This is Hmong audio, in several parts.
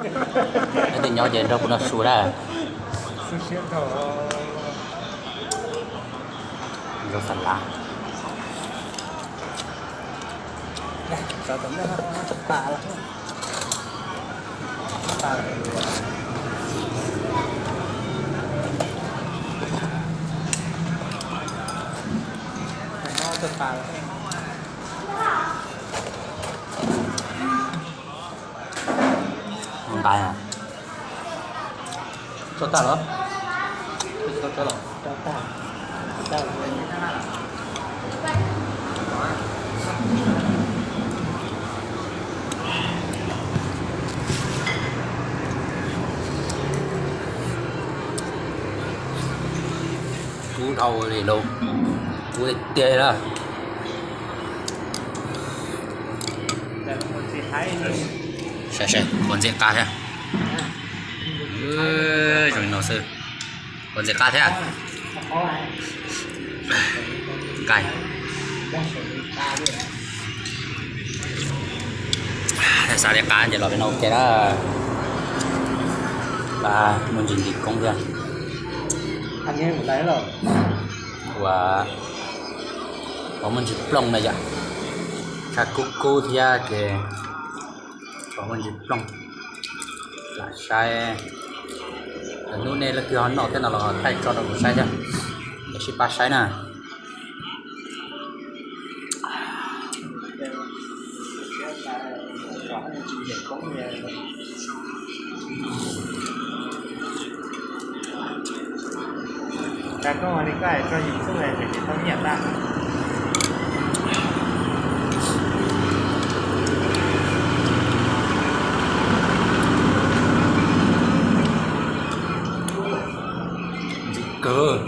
Leej twg nyob ces nrog kuv noj su na. Nrog xav lav. Nqaij, tso tag los? Kub dhau li lauj, kub tiag tiag li na. Saib saib, puas ntxim qab thiab. Zoo li no xwb, puas ntxim qab thiab. Nqaij. Xav li qab ces los peb no ua ke na. Pab muaj ntsis ntim koob thiab. Ua, pab muaj ntsis plooj na yom. Tshaj kub kub thiab ces pab muaj ntsis plooj. Lam saib, hnub nej leej twg ho noj thiab no los thaij tso rau kuv saib thiab, es sib pab saib na. Cas koj ua li koj hais tso YouTube ces tsis tau nyiaj tag. Ntxim kawg.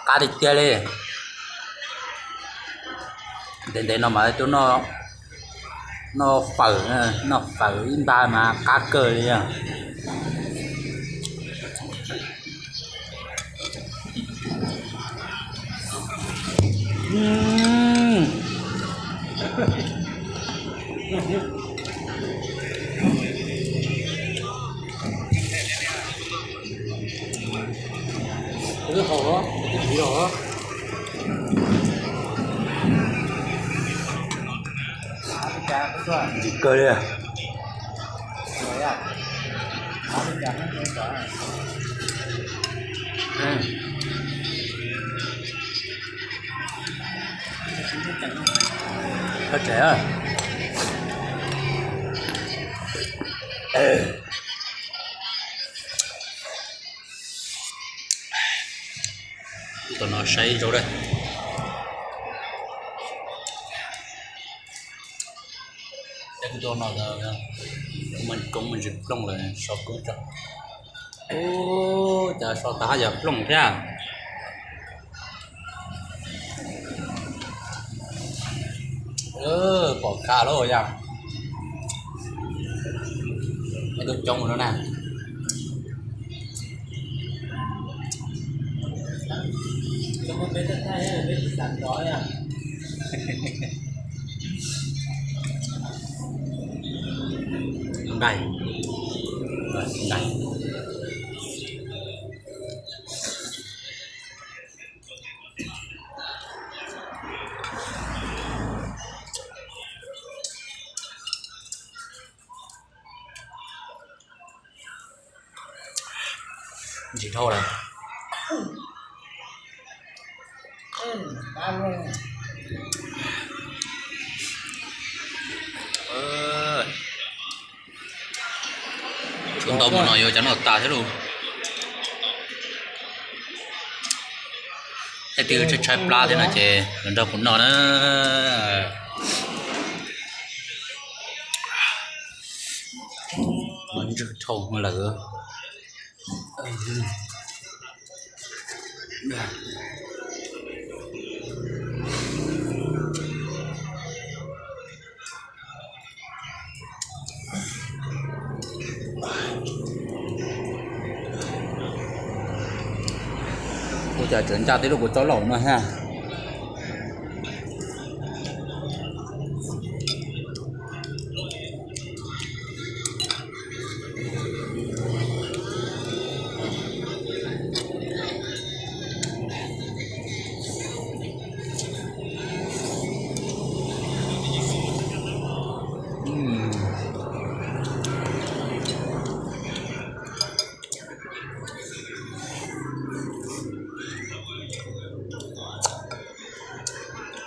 Qab tiag tiag li. Ntev ntev no mas tuaj noj fawm, noj fawm ib npab mas qab kawg li os. Ntxim kawg li. Koj tsev. Tus no saib zoo dab. Tus no, koob me ntsis plooj lawm so koob tso. Ub, cas so tag haj yam plooj thiab. Pom kha lawm yog. Tus coob no na. Nqaij, nqaij. Ntsis dhau lawm. Tshuav ntau mus no yuav cov noj tas thiab lauj. Leej twg tshaib tshaib plab thiab no ces los nrog kuv noj na. Ntswg dhau lawm. Ua cas tseem ncaj tib lub kuv txob laum no thiab.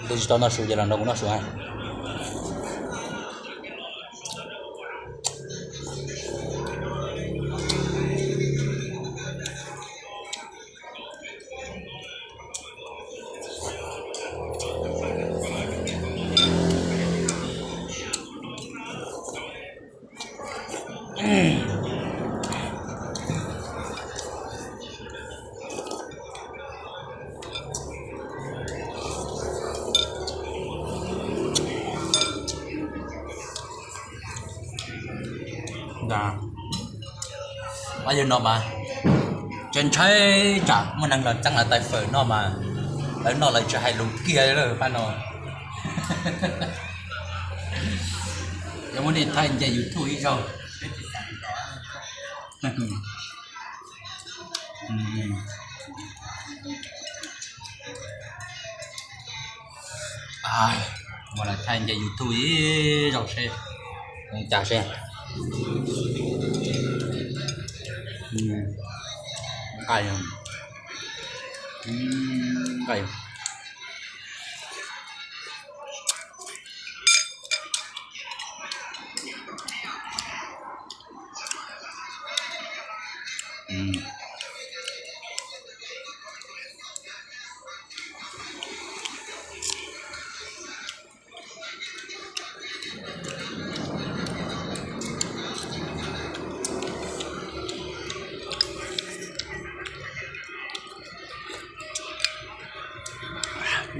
Tus tsis tau noj su ces los nrog kuv noj su. Pab yawg no mas tseem ntshai tsam muaj neeg los txeeb lawv tais fawm noj mas, lawv noj lawv tsis hais lus kiag li pab no. Yog muab nej thaij nce YouTube ib zaug. Muab lawv thaij nce YouTube ib zaug seb zoo cas seb. Nqaij, nqaij.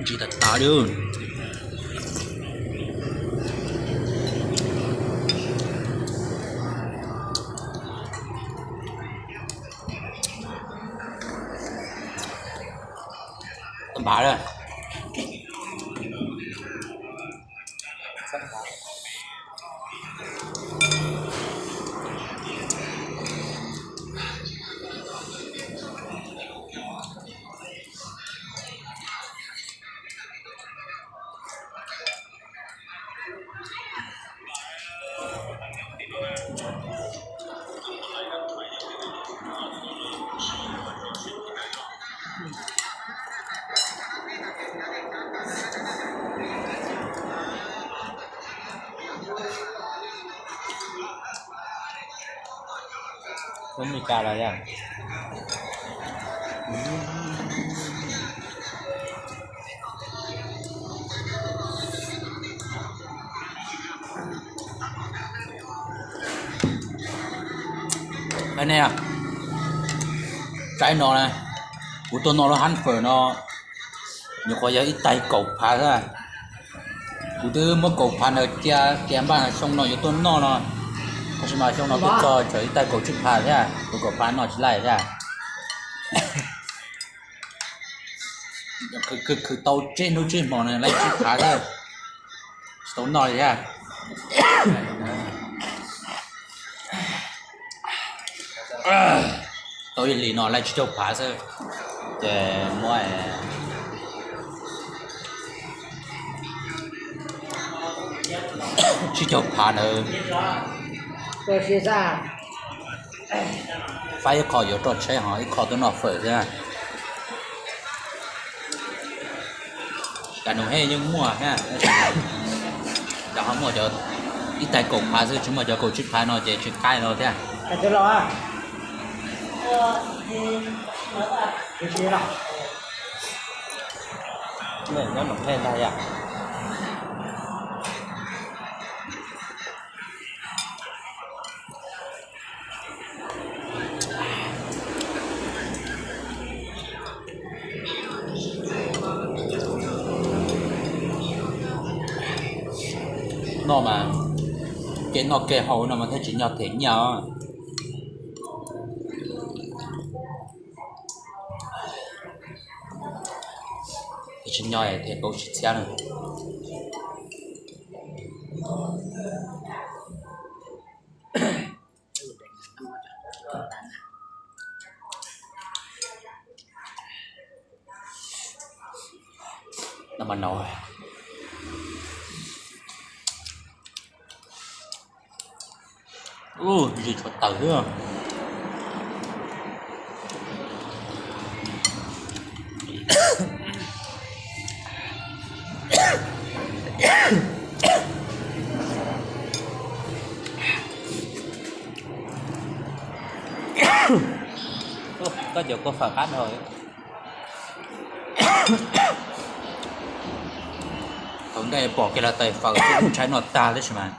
Ntsis tas tas li. Nphav lawm. Lub Meskas los yog. Nej, tsaib no na, kuv tuaj noj lub hab fawm no, nyuam qhuav yog ib taig kaum phav xwb. Kuv twb muab kaum phav ntawd cia cia npaj xyoo no yuav tuaj noj no, tab sis mas xyoo no tuaj txog tsawg ib taig kaum tsib phav thiab, kuv kaum phav noj tsis laij thiab. Khwv khwv tau tsib hnub tsib hmo no laij tsib phav thiab, tsis tau noj li thiab. Tau ib hlis no laij tsib caug phav xwb, ces muab tsib caug phav ntawd faib ib qho yuav roj tsheb, ho ib qho tuaj noj fawm thiab. Cov nus hej yeej muaj thiab, cov ho muaj cov ib tais kaum phav xwb, tsis muaj cov kaum tsib phav no ces tsis qaib no thiab. Nyob nus hej ntag yom. Noj mas kev noj kev haus no mas thiaj tsis nyo them nyiaj os. Thiaj tsis nyo them kauv tsis txhiab na. Noj mas nau. Ub, zis tshuav taws xwb. Koj cov kua fawm qab dhau. Thaum ntej pom kiag los tais fawm xwb, ntshai noj tag tab sis mas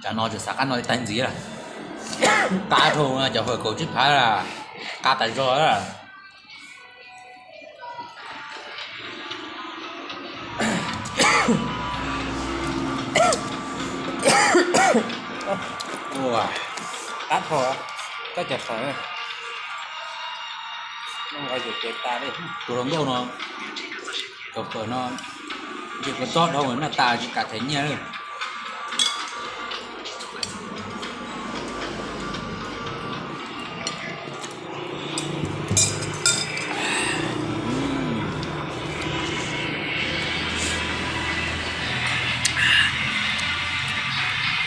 tsam no tseem xav qab noj ib tais ntxiv lawm. Qab dhau cov fawm kaum tsib phav lawm, qab tas zog lawm. Ua, qab dhau, koj cov fawm. Tus hluas nkauj no, cov fawm no, ntshe kuv txob dhau noj tas tsis kam them nyiaj li.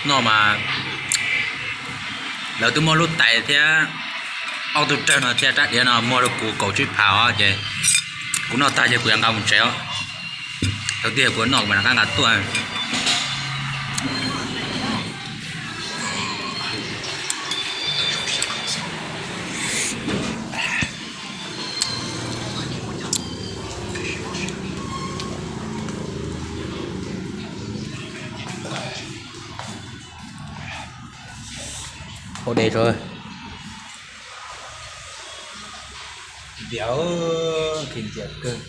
Noj mas lawv twb muab lub tais thiab ob tug rawg no thiab rab diav no muag rau kuv kaum tsib phav os, ces kuv noj tag ces kuv yuav nqa mus tsev os. Thaum twg kuv noj kuv mam rov qab nqa tuaj. Hau de tso. Npiav, khi npiav kawg.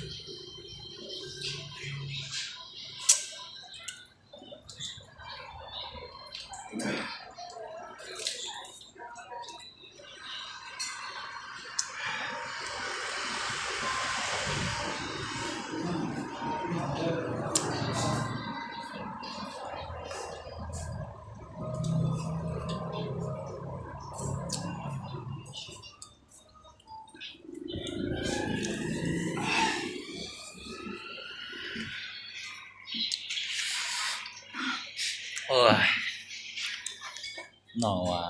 Noj,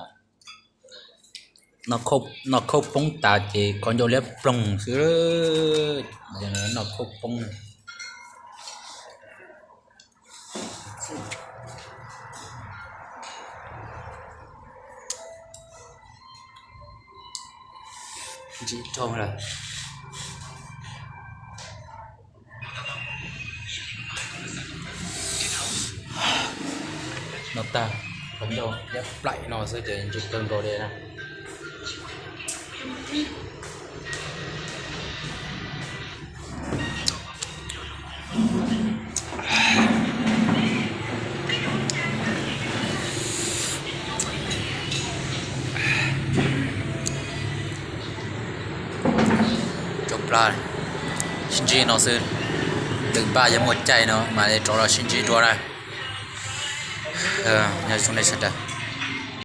noj khaub poob tas ces kho ncauj liab ploog xwb. Noj khaub poob. Ntsim rau lawm. Noj tag, kho ncauj liab plaim no xwb ces ntsim kawg nkaus li na. Tsau plag, sib ntsib no xwb. Lwm npaj yog muaj caij no mam li rov los sib ntsib dua na. Nyob zoo nej sawv daws.